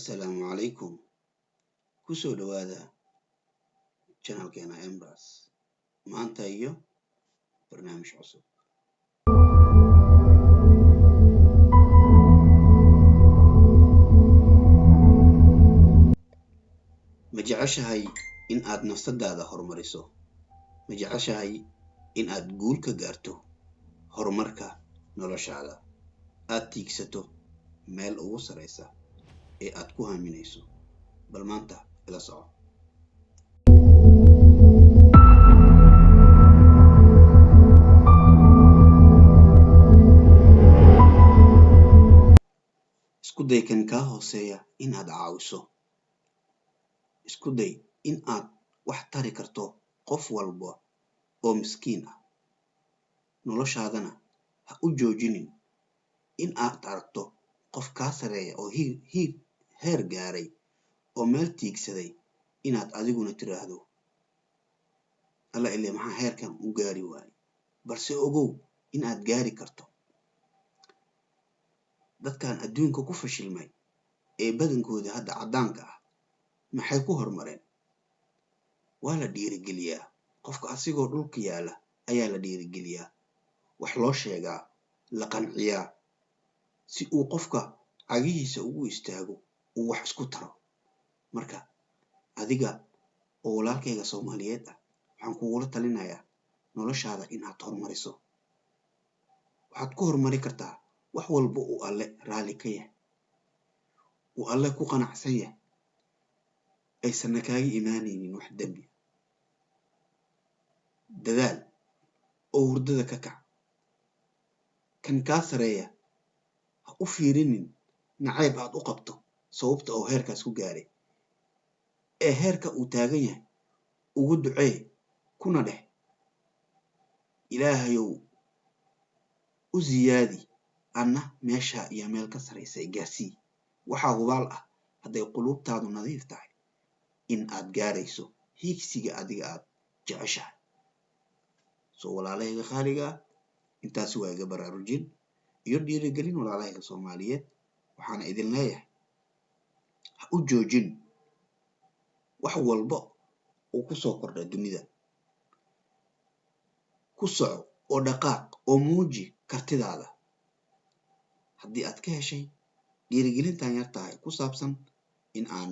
Assalaamu calaykum. Kusoo dhawaada channelkeena Embras maanta iyo barnaamij cusub. Ma jeceshahay in aad nafsadaada horumariso? Ma jeceshahay in aad guul ka gaarto horumarka noloshaada, aad tiigsato meel ugu sareysa ee aad ku haaminayso? Bal maanta ila soco. Isku day kan kaa hooseeya in aad caawiso. Isku day in aad wax tari karto qof walba oo miskiin ah. Noloshaadana ha u joojinin in aad aragto qof kaa sareeya oo hiir heer gaaray oo meel tiigsaday inaad adiguna tiraahdo alla ile maxaa heerkan u gaari waayey. Balse ogow in aad gaari karto. Dadkan adduunka ku fashilmay ee badankooda hadda caddaanka ah maxay ku horumareen? Waa la dhiirigeliyaa. Qofka asigoo dhulka yaala ayaa la dhiirigeliyaa, wax loo sheegaa, la qanciyaa si uu qofka cagihiisa ugu istaago, uu wax isku taro. Marka adiga oo walaalkayga Soomaaliyeed ah, waxaan kugula talinayaa noloshaada in aad horumariso. Waxaad ku horumari kartaa wax walba uu Alle raalli ka yahay, uu Alle ku qanacsan yahay, aysanna kaaga imaanaynin wax dembi. Dadaal oo hurdada ka kac. Kan kaa sareeya ha u fiirinin nacayb aad u qabto sababta oo heerkaas ku gaaray, ee heerka uu taagan yahay ugu ducee, kuna dheh Ilaahayow u siyaadi anna meesha iyo meel ka sareysa gaarsii. Waxaa hubaal ah hadday quluubtaadu nadiif tahay in aad gaarayso hiigsiga adiga aad jeceshahay. Soo walaalahayga qaaliga ah, intaasi waa iga baraarujin iyo dhiirigelin walaalahayga Soomaaliyeed. Waxaana idin leeyahay ha u joojin wax walba oo ku soo kordha dunida. Ku soco oo dhaqaaq oo muuji kartidaada. Haddii aad ka heshay dhiirigelintan yar tahay ku saabsan in aan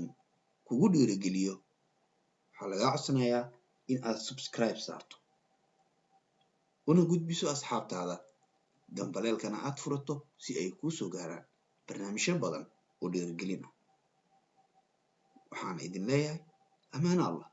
kugu dhiirigeliyo, waxaa lagaa codsanayaa in aad subscribe saarto, una gudbiso asxaabtaada, gambaleelkana aad furato si ay kuu soo gaaraan barnaamijyo badan oo dhiirigelin ah. Waxaana idin leeyahay amaano Allah.